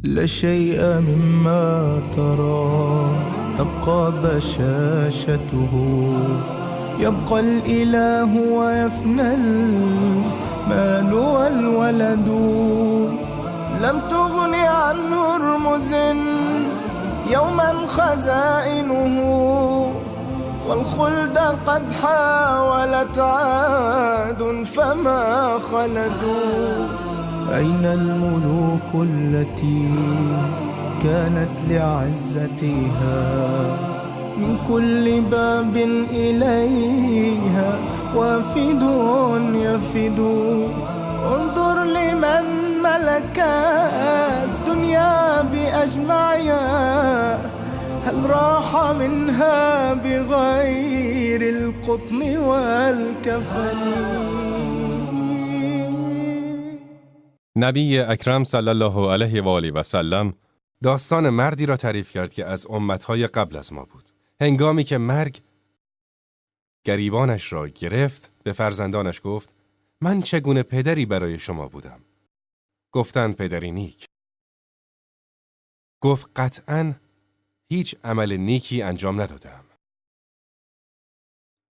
لا شيء مما ترى تبقى بشاشته، يبقى الإله ويفنى المال والولد. لم تغن عن هرمز يوما خزائنه، والخلد قد حاولت عاد فما خلدوا. أين الملوك التي كانت لعزتها من كل باب إليها وافد يفد؟ انظر لمن ملك الدنيا بأجمعها، هل راح منها بغير القطن والكفن؟ نبی اکرم صلی الله علیه و آله و سلم داستان مردی را تعریف کرد که از امتهای قبل از ما بود. هنگامی که مرگ گریبانش را گرفت، به فرزندانش گفت: من چگونه پدری برای شما بودم؟ گفتند: پدری نیک. گفت: قطعاً هیچ عمل نیکی انجام ندادم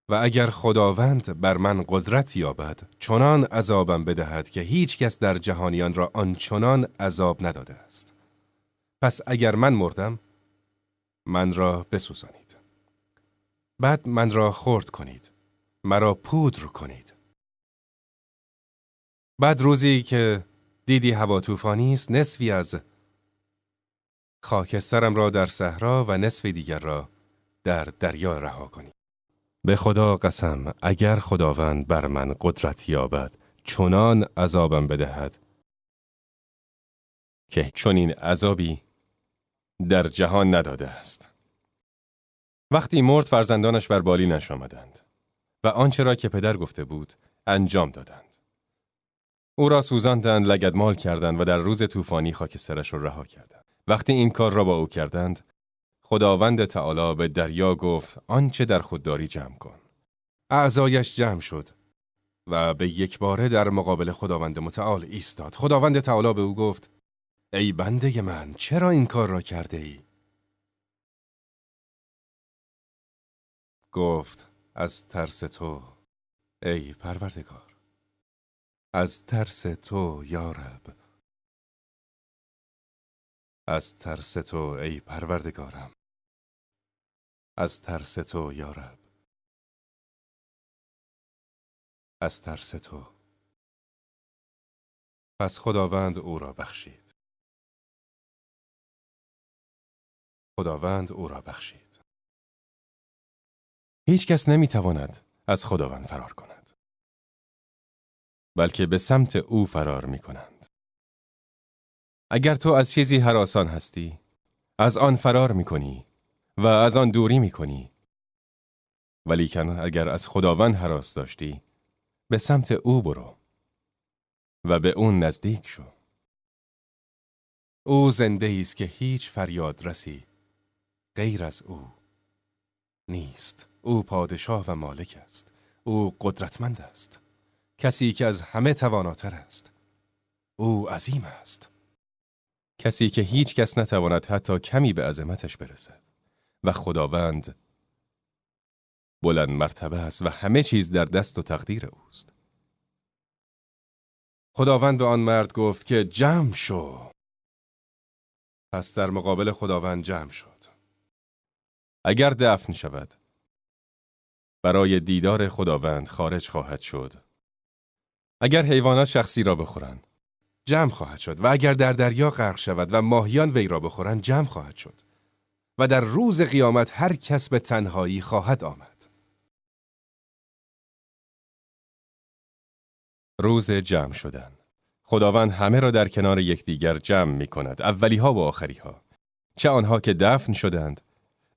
و اگر خداوند بر من قدرت یابد چنان عذابم بدهد که هیچ کس در جهانیان را آنچنان عذاب نداده است. پس اگر من مردم، من را بسوزانید، بعد من را خرد کنید، مرا پودر کنید. بعد روزی که دیدی هوا طوفانی است، نصفی از خاکسترم را در صحرا و نصف دیگر را در دریا رها کنید. به خدا قسم، اگر خداوند بر من قدرت یابد چنان عذابم بدهد که چنین عذابی در جهان نداده است. وقتی مرد، فرزندانش بر بالینش آمدند و آنچه را که پدر گفته بود انجام دادند. او را سوزاندند، لگدمال کردند و در روز طوفانی خاکسترش را رها کردند. وقتی این کار را با او کردند، خداوند تعالی به دریا گفت: آنچه در خود داری جمع کن. اعضایش جمع شد و به یک باره در مقابل خداوند متعال ایستاد. خداوند تعالی به او گفت: ای بنده من، چرا این کار را کرده ای؟ گفت: از ترس تو ای پروردگار، از ترس تو یا رب، از ترس تو ای پروردگارم، از ترس تو یا رب، از ترس تو. پس خداوند او را بخشید. خداوند او را بخشید. هیچ کس نمیتواند از خداوند فرار کند، بلکه به سمت او فرار میکنند. اگر تو از چیزی هراسان هستی، از آن فرار میکنی و از آن دوری میکنی. ولیکن اگر از خداوند هراس داشتی، به سمت او برو و به اون نزدیک شو. او زنده است که هیچ فریاد رسی غیر از او نیست. او پادشاه و مالک است. او قدرتمند است، کسی که از همه تواناتر است. او عظیم است، کسی که هیچ کس نتواند حتی کمی به عظمتش برسد. و خداوند بلند مرتبه است و همه چیز در دست و تقدیر اوست. خداوند به آن مرد گفت که جمع شو. پس در مقابل خداوند جمع شد. اگر دفن شود، برای دیدار خداوند خارج خواهد شد. اگر حیوانات شخصی را بخورند، جمع خواهد شد. و اگر در دریا غرق شود و ماهیان وی را بخورند، جمع خواهد شد. و در روز قیامت هر کس به تنهایی خواهد آمد. روز جمع شدن. خداوند همه را در کنار یکدیگر جمع می کند، اولی ها و آخری ها، چه آنها که دفن شدند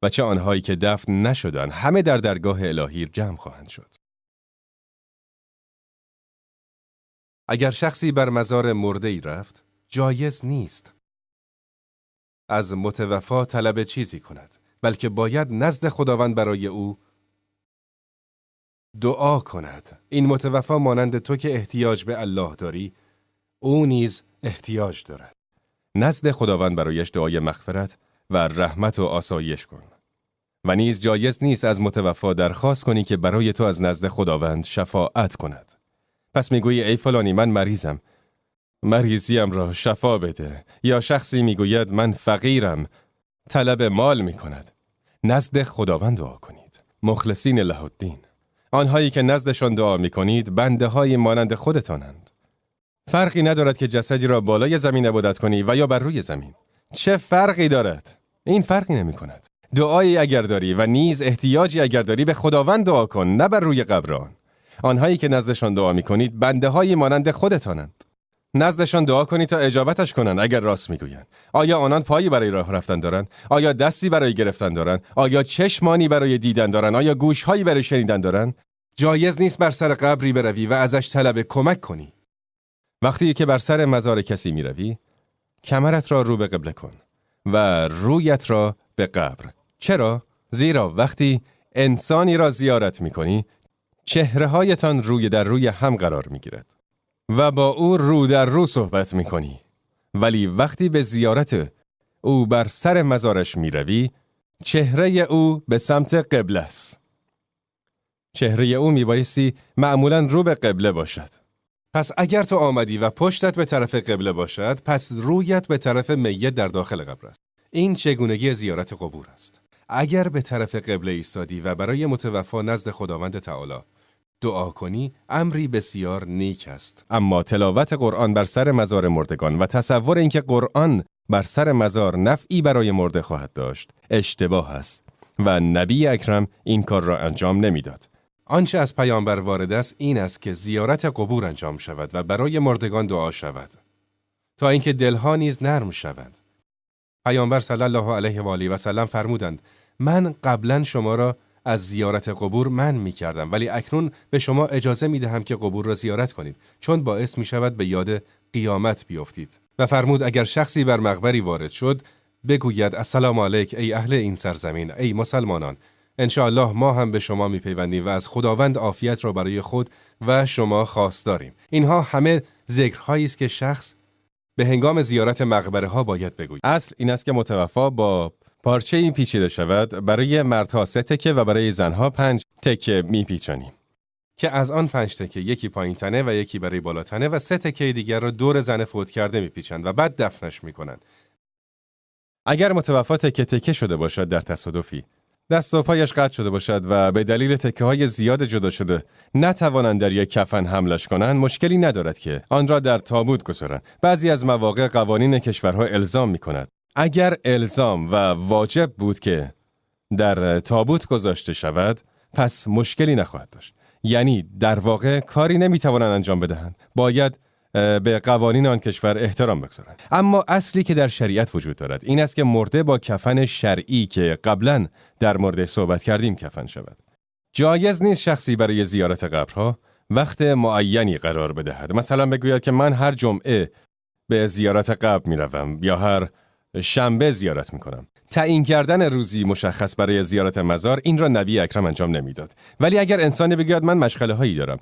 و چه آنهایی که دفن نشدند، همه در درگاه الهی جمع خواهند شد. اگر شخصی بر مزار مرده‌ای رفت، جایز نیست از متوفا طلب چیزی کند، بلکه باید نزد خداوند برای او دعا کند. این متوفا مانند تو که احتیاج به الله داری، او نیز احتیاج دارد. نزد خداوند برایش دعای مغفرت و رحمت و آسایش کن. و نیز جایز نیست از متوفا درخواست کنی که برای تو از نزد خداوند شفاعت کند. پس میگویی ای فلانی من مریضم، مریضیم را شفا بده. یا شخصی میگوید من فقیرم، طلب مال میکند. نزد خداوند دعا کنید. مخلصین له الدین. آنهایی که نزدشان دعا میکنید بنده های مانند خودتانند. فرقی ندارد که جسدی را بالای زمین عبادت کنی و یا بر روی زمین. چه فرقی دارد؟ این فرقی نمی کند. دعایی اگر داری و نیز احتیاجی اگر داری به خداوند دعا کن، نه بر روی قبر آن. آنهایی که نزدشان دعا میکنید بنده های مانند خودتانند. نزدشان دعا کنید تا اجابتش کنند اگر راست میگویند. آیا آنان پایی برای راه رفتن دارند؟ آیا دستی برای گرفتن دارند؟ آیا چشمانی برای دیدن دارند؟ آیا گوشهایی برای شنیدن دارند؟ جایز نیست بر سر قبری بروی و ازش طلب کمک کنی. وقتی که بر سر مزار کسی میروی، کمرت را رو به قبله کن و رویت را به قبر. چرا؟ زیرا وقتی انسانی را زیارت میکنی، چهره‌هایتان روی در روی هم قرار میگیرد و با او رو در رو صحبت میکنی. ولی وقتی به زیارت او بر سر مزارش میروی، چهره او به سمت قبله است. چهره او میبایستی معمولاً رو به قبله باشد. پس اگر تو آمدی و پشتت به طرف قبله باشد، پس رویت به طرف میت در داخل قبر است. این چگونگی زیارت قبور است. اگر به طرف قبله ایستادی و برای متوفا نزد خداوند تعالی دعا کنی، امری بسیار نیک است. اما تلاوت قرآن بر سر مزار مردگان و تصور اینکه قرآن بر سر مزار نفعی برای مرده خواهد داشت، اشتباه است و نبی اکرم این کار را انجام نمیداد. آنچه از پیامبر وارد است این است که زیارت قبور انجام شود و برای مردگان دعا شود تا اینکه دلها نیز نرم شوند. پیامبر صلی الله علیه و آله و سلم فرمودند: من قبلا شما را از زیارت قبور منع می کردم، ولی اکنون به شما اجازه می دهم که قبور را زیارت کنید، چون باعث می شود به یاد قیامت بیفتید. و فرمود اگر شخصی بر مقبری وارد شد بگوید السلام علیک ای اهل این سرزمین، ای مسلمانان، انشاءالله ما هم به شما می پیوندیم و از خداوند عافیت را برای خود و شما خواست داریم. اینها همه ذکرهایی است که شخص به هنگام زیارت مقبره ها باید بگوید. اصل این است که متوفا با پارچه این پیچیده شود. برای مردها 3 تکه و برای زنها 5 تکه میپیچانیم که از آن 5 تکه یکی پایین تنه و یکی برای بالا تنه و 3 تکه دیگر را دور زن فوت کرده میپیچند و بعد دفنش میکنند. اگر متوفا تکه تکه شده باشد در تصادفی، دست و پایش قطع شده باشد و به دلیل تکه های زیاد جدا شده نتوانند در یک کفن حملش کنند، مشکلی ندارد که آن را در تابوت گذارند. بعضی از مواقع قوانین کشورها الزام میکند. اگر الزام و واجب بود که در تابوت گذاشته شود، پس مشکلی نخواهد داشت. یعنی در واقع کاری نمیتوانند انجام بدهند. باید به قوانین آن کشور احترام بگذارند. اما اصلی که در شریعت وجود دارد این است که مرده با کفن شرعی که قبلا در مورد صحبت کردیم کفن شود. جایز نیست شخصی برای زیارت قبرها وقت معینی قرار بدهد. مثلا بگوید که من هر جمعه به زیارت قبر میروم یا هر شنبه زیارت میکنم. تعیین کردن روزی مشخص برای زیارت مزار، این را نبی اکرم انجام نمیداد. ولی اگر انسانی بگوید من مشغله هایی دارم،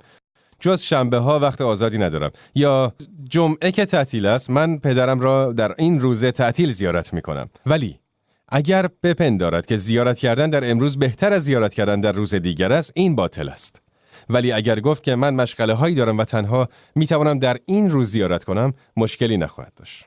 جز شنبه ها وقت آزادی ندارم، یا جمعه که تعطیل است من پدرم را در این روز تعطیل زیارت میکنم، ولی اگر بپندارد که زیارت کردن در امروز بهتر از زیارت کردن در روز دیگر است، این باطل است. ولی اگر گفت که من مشغله هایی دارم و تنها میتوانم در این روز زیارت کنم، مشکلی نخواهد داشت.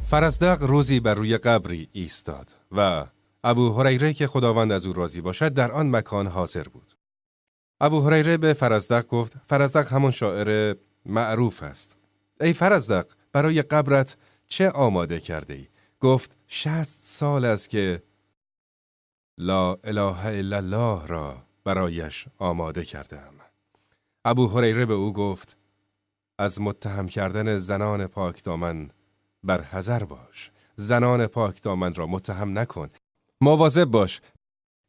فرزدق روزی بر روی قبری ایستاد و ابو هریره که خداوند از او راضی باشد در آن مکان حاضر بود. ابو هریره به فرزدق گفت، فرزدق همان شاعر معروف است، ای فرزدق، برای قبرت چه آماده کرده ای؟ گفت 60 سال است که لا اله الا الله را برایش آماده کردم. ابو هریره به او گفت از متهم کردن زنان پاک دامن بر حذر باش. زنان پاک دامن را متهم نکن. مواظب باش.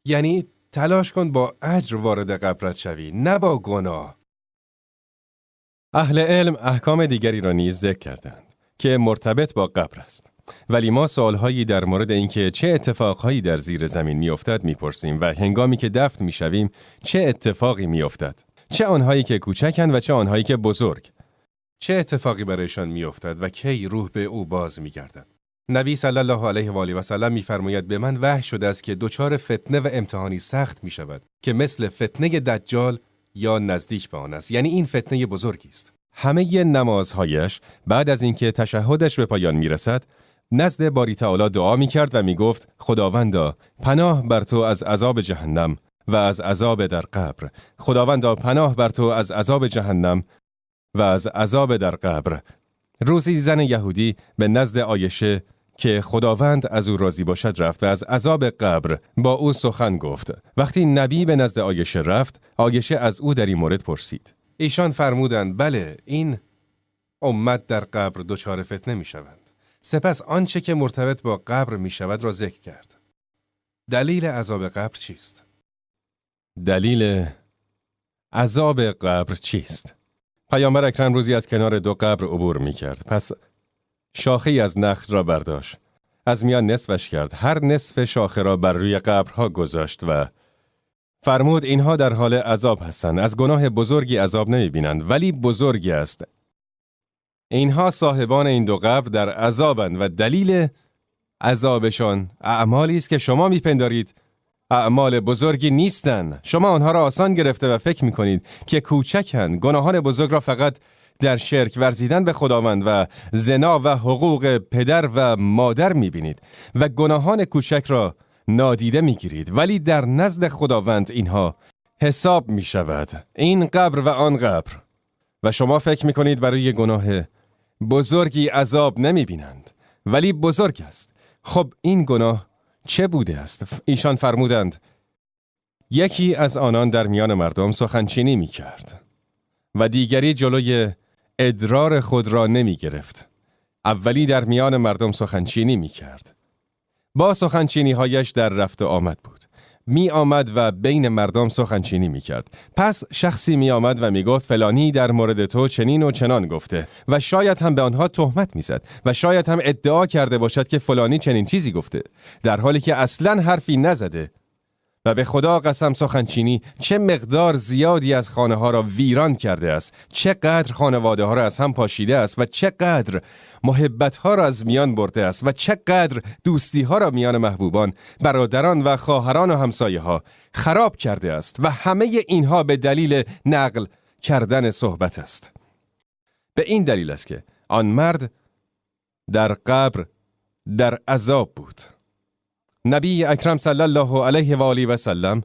یعنی تلاش کن با اجر وارد قبرت شوی، نه با گناه. اهل علم احکام دیگری را نیز ذکر کردند که مرتبط با قبر است. ولی ما سوالهایی در مورد اینکه چه اتفاقهایی در زیر زمین میافتد میپرسیم و هنگامی که دفن میشویم چه اتفاقی میافتد. چه آنهایی که کوچکند و چه آنهایی که بزرگ. چه اتفاقی برایشان میافتد و کی روح به او باز میگردد؟ نبی صلی الله علیه و آله و سلم میفرماید به من وحی شده است که دچار فتنه و امتحانی سخت میشود که مثل فتنه دجال یا نزدیک به آن است. یعنی این فتنه بزرگی است. همه نمازهایش بعد از اینکه تشهدش به پایان میرسد نزد باری تعالی دعا میکرد و میگفت خداوندا پناه بر تو از عذاب جهنم و از عذاب در قبر. خداوندا پناه بر تو از عذاب جهنم و از عذاب در قبر. روزی زن یهودی به نزد عایشه که خداوند از او راضی باشد رفت و از عذاب قبر با او سخن گفت. وقتی نبی به نزد عایشه رفت، عایشه از او در این مورد پرسید. ایشان فرمودند بله، این امت در قبر دچار فتنه می شوند. سپس آنچه که مرتبط با قبر می شود را ذکر کرد. دلیل عذاب قبر چیست؟ دلیل عذاب قبر چیست؟ پیامبر اکرم روزی از کنار دو قبر عبور می کرد. پس شاخه‌ای از نخل را برداشت، از میان نصفش کرد، هر نصف شاخه را بر روی قبرها گذاشت و فرمود اینها در حال عذاب هستند، از گناه بزرگی عذاب نمی بینند، ولی بزرگی است. اینها صاحبان این دو قبر در عذابند و دلیل عذابشان اعمالی است که شما میپندارید اعمال بزرگی نیستند. شما آنها را آسان گرفته و فکر میکنید که کوچکند. گناهان بزرگ را فقط در شرک ورزیدن به خداوند و زنا و حقوق پدر و مادر میبینید و گناهان کوچک را نادیده میگیرید، ولی در نزد خداوند اینها حساب میشود، این قبر و آن قبر. و شما فکر میکنید برای گناه بزرگی عذاب نمیبینند، ولی بزرگ است. خب این گناه چه بوده است؟ ایشان فرمودند یکی از آنان در میان مردم سخنچینی میکرد و دیگری جلوی ادرار خود را نمی گرفت. اولی در میان مردم سخنچینی می کرد. با سخنچینی هایش در رفت و آمد بود. می آمد و بین مردم سخنچینی می کرد. پس شخصی می آمد و می گفت فلانی در مورد تو چنین و چنان گفته و شاید هم به آنها تهمت می زد و شاید هم ادعا کرده باشد که فلانی چنین چیزی گفته، در حالی که اصلاً حرفی نزده. و به خدا قسم سخنچینی چه مقدار زیادی از خانه ها را ویران کرده است، چقدر خانواده ها را از هم پاشیده است و چقدر محبت ها را از میان برده است و چقدر دوستی ها را میان محبوبان، برادران و خواهران و همسایه ها خراب کرده است و همه اینها به دلیل نقل کردن صحبت است. به این دلیل است که آن مرد در قبر در عذاب بود. نبی اکرم صلی الله علیه و آله و سلم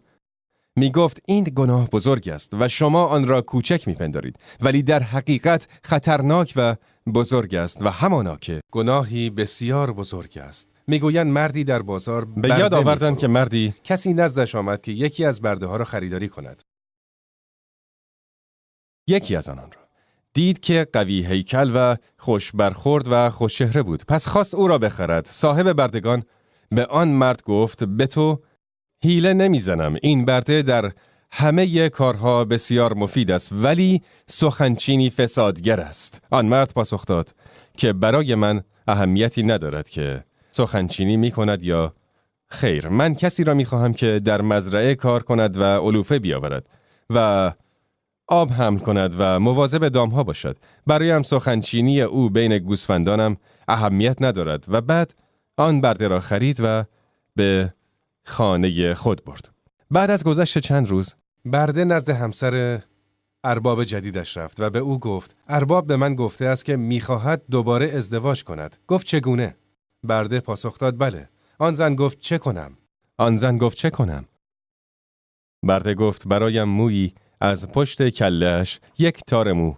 می گفت این گناه بزرگ است و شما آن را کوچک می پندارید، ولی در حقیقت خطرناک و بزرگ است و همانا که گناهی بسیار بزرگ است. میگویند مردی در بازار به یاد آوردند که مردی کسی نزدش آمد که یکی از برده ها را خریداری کند. یکی از آنان را دید که قوی هیکل و خوش برخورد و خوش چهره بود، پس خواست او را بخرد. صاحب بردگان به آن مرد گفت به تو حیله نمیزنم، این برده در همه کارها بسیار مفید است، ولی سخنچینی فسادگر است. آن مرد پاسخ داد که برای من اهمیتی ندارد که سخنچینی می کند یا خیر، من کسی را می خواهم که در مزرعه کار کند و علوفه بیاورد و آب حمل کند و مواظب دامها باشد. برایم سخنچینی او بین گوسفندانم اهمیت ندارد. و بعد آن برده را خرید و به خانه خود برد. بعد از گذشت چند روز برده نزد همسر ارباب جدیدش رفت و به او گفت ارباب به من گفته است که میخواهد دوباره ازدواج کند. گفت چگونه؟ برده پاسخ داد بله. آن زن گفت چه کنم؟ آن زن گفت چه کنم؟ برده گفت برایم مویی از پشت کله‌اش، یک تار مو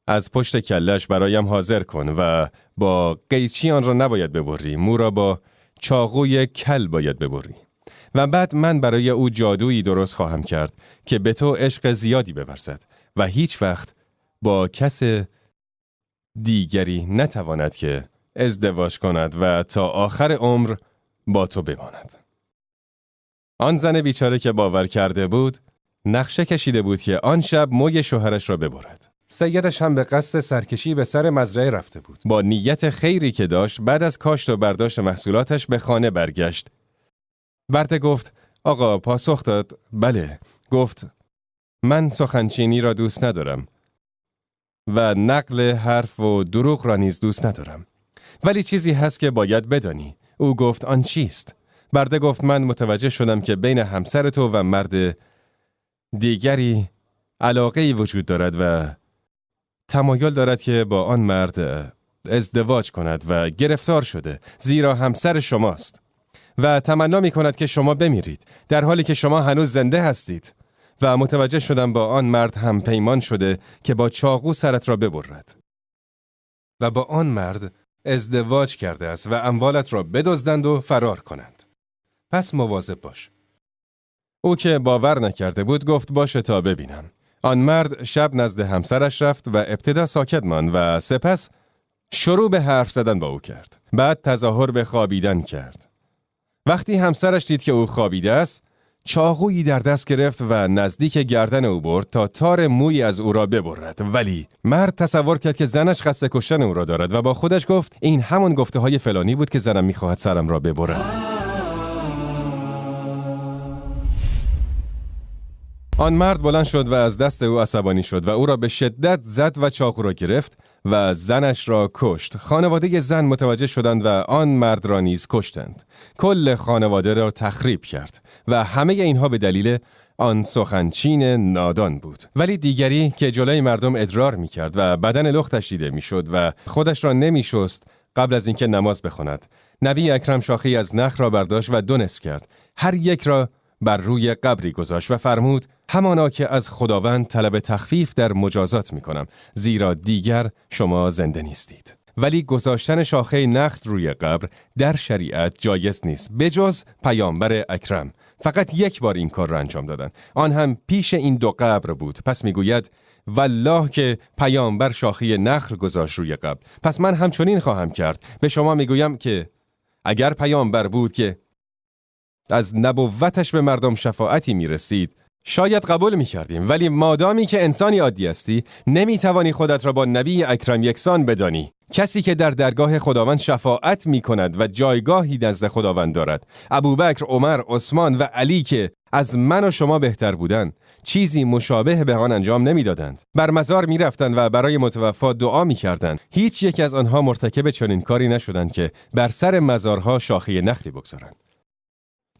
از پشت کله‌اش برایم حاضر کن و با قیچی آن را نباید ببری، مو را با چاقوی کل باید ببری. و بعد من برای او جادویی درست خواهم کرد که به تو عشق زیادی بورزد و هیچ وقت با کس دیگری نتواند که ازدواج کند و تا آخر عمر با تو بماند. آن زن بیچاره که باور کرده بود، نقشه کشیده بود که آن شب موی شوهرش را ببرد. سیدش هم به قصد سرکشی به سر مزرعه رفته بود. با نیت خیری که داشت، بعد از کاشت و برداشت محصولاتش به خانه برگشت. برده گفت آقا، پاسخ داد بله. گفت من سخنچینی را دوست ندارم و نقل حرف و دروغ را نیز دوست ندارم. ولی چیزی هست که باید بدانی. او گفت آن چیست؟ برده گفت من متوجه شدم که بین همسر تو و مرد دیگری علاقه‌ای وجود دارد و تمایل دارد که با آن مرد ازدواج کند و گرفتار شده، زیرا همسر شماست و تمنا می کند که شما بمیرید در حالی که شما هنوز زنده هستید. و متوجه شدم با آن مرد هم پیمان شده که با چاقو سرت را ببرد و با آن مرد ازدواج کرده است و اموالت را بدزدند و فرار کنند. پس مواظب باش. او که باور نکرده بود گفت باشه تا ببینم. آن مرد شب نزد همسرش رفت و ابتدا ساکت ماند و سپس شروع به حرف زدن با او کرد. بعد تظاهر به خوابیدن کرد. وقتی همسرش دید که او خوابیده است، چاقویی در دست گرفت و نزدیک گردن او برد تا تار مویی از او را ببرد. ولی مرد تصور کرد که زنش قصد کشتن او را دارد و با خودش گفت این همان گفته های فلانی بود که زنم میخواهد سرم را ببرد. آن مرد بلند شد و از دست او عصبانی شد و او را به شدت زد و چاقو را گرفت و زنش را کشت. خانواده زن متوجه شدند و آن مرد را نیز کشتند. کل خانواده را تخریب کرد و همه اینها به دلیل آن سخنچین نادان بود. ولی دیگری که جلوی مردم ادرار می‌کرد و بدن لختش دیده می‌شد و خودش را نمی‌شست قبل از اینکه نماز بخواند، نبی اکرم شاخه‌ای از نخل را برداشت و دو نصف کرد، هر یک را بر روی قبری گذاشت و فرمود همانا که از خداوند طلب تخفیف در مجازات می کنم، زیرا دیگر شما زنده نیستید. ولی گذاشتن شاخه نخل روی قبر در شریعت جایز نیست، بجز پیامبر اکرم. فقط یک بار این کار را انجام دادن، آن هم پیش این دو قبر بود. پس میگوید والله که پیامبر شاخه نخل گذاشت روی قبر، پس من همچنین خواهم کرد. به شما میگویم که اگر پیامبر بود که از نبوتش به مردم شفاعتی میرسید، شاید قبول میکردیم، ولی مادامی که انسانی عادی هستی نمیتوانی خودت را با نبی اکرم یکسان بدانی، کسی که در درگاه خداوند شفاعت میکند و جایگاهی نزد خداوند دارد. ابوبکر، عمر، عثمان و علی که از من و شما بهتر بودند، چیزی مشابه به آن انجام نمیدادند. بر مزار میرفتند و برای متوفا دعا میکردند. هیچ یک از آنها مرتکب چنین کاری نشدند که بر سر مزارها شاخه نخلی بگذارند.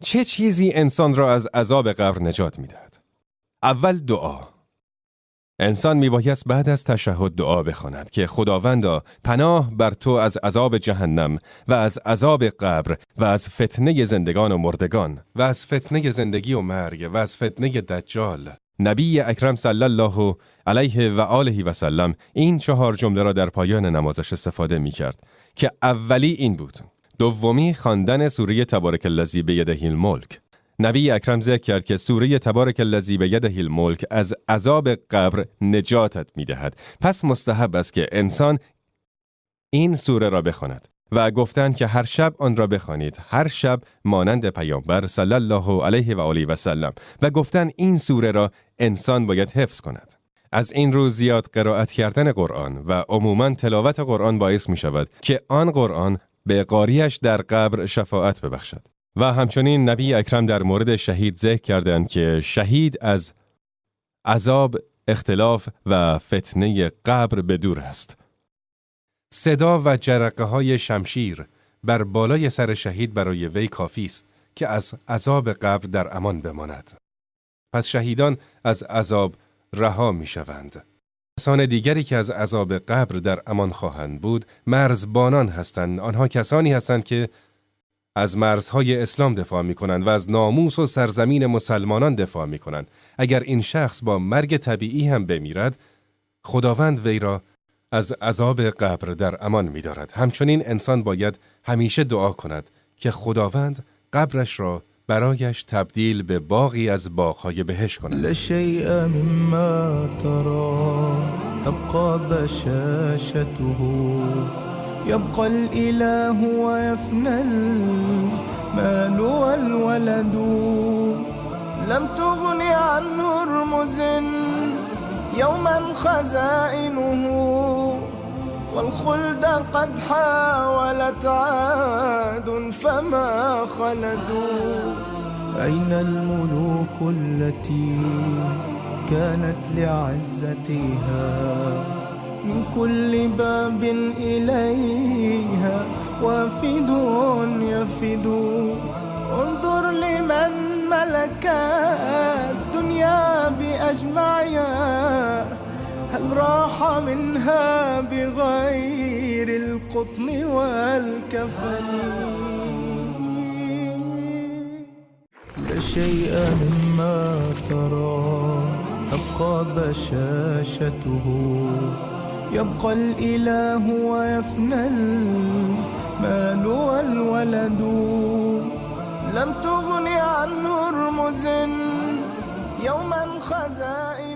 چه چیزی انسان را از عذاب قبر نجات میدهد؟ اول دعا. انسان میبایست بعد از تشهد دعا بخواند که خداوندا پناه بر تو از عذاب جهنم و از عذاب قبر و از فتنه زندگان و مردگان و از فتنه زندگی و مرگ و از فتنه دجال. نبی اکرم صلی الله علیه و آله و سلم این 4 جمله را در پایان نمازش استفاده میکرد که اولی این بود. دومی خواندن سوره تبارک الذی بیده الملک. نبی اکرم ذکر کرد که سوره تبارک الذی بیده الملک از عذاب قبر نجاتت میدهد. پس مستحب است که انسان این سوره را بخواند و گفتند که هر شب آن را بخوانید، هر شب مانند پیامبر صلی الله علیه و آله و سلم. و گفتند این سوره را انسان باید حفظ کند. از این رو زیاد قرائت کردن قرآن و عموماً تلاوت قرآن باعث می شود که آن قرآن به قاریش در قبر شفاعت ببخشد. و همچنین نبی اکرم در مورد شهید ذکر کردند که شهید از عذاب، اختلاف و فتنه قبر به دور است. صدا و جرقه های شمشیر بر بالای سر شهید برای وی کافی است که از عذاب قبر در امان بماند. پس شهیدان از عذاب رها می شوند. کسان دیگری که از عذاب قبر در امان خواهند بود مرزبانان هستند. آنها کسانی هستند که از مرزهای اسلام دفاع می کنند و از ناموس و سرزمین مسلمانان دفاع می کنند. اگر این شخص با مرگ طبیعی هم بمیرد، خداوند وی را از عذاب قبر در امان می دارد. همچنین انسان باید همیشه دعا کند که خداوند قبرش را برایش تبدیل به باغی از باغ‌های بهشت کند. لشیء مما ترى تبقى بشاشته يبقى الإله ويفنى المال والولد لم تغن عن هرمز يوما خزائنه والخلد قد حاولت عاد فما خلدوا أين الملوك التي كانت لعزتها من كل باب إليها وافد يفد. انظر لمن ملك الدنيا بأجمعها، هل راح منها بغير القطن والكفن؟ لا شيء مما ترى تبقى بشاشته، يبقى الإله ويفنى المال والولد. لم تغن عن هرمز يوما خزائن.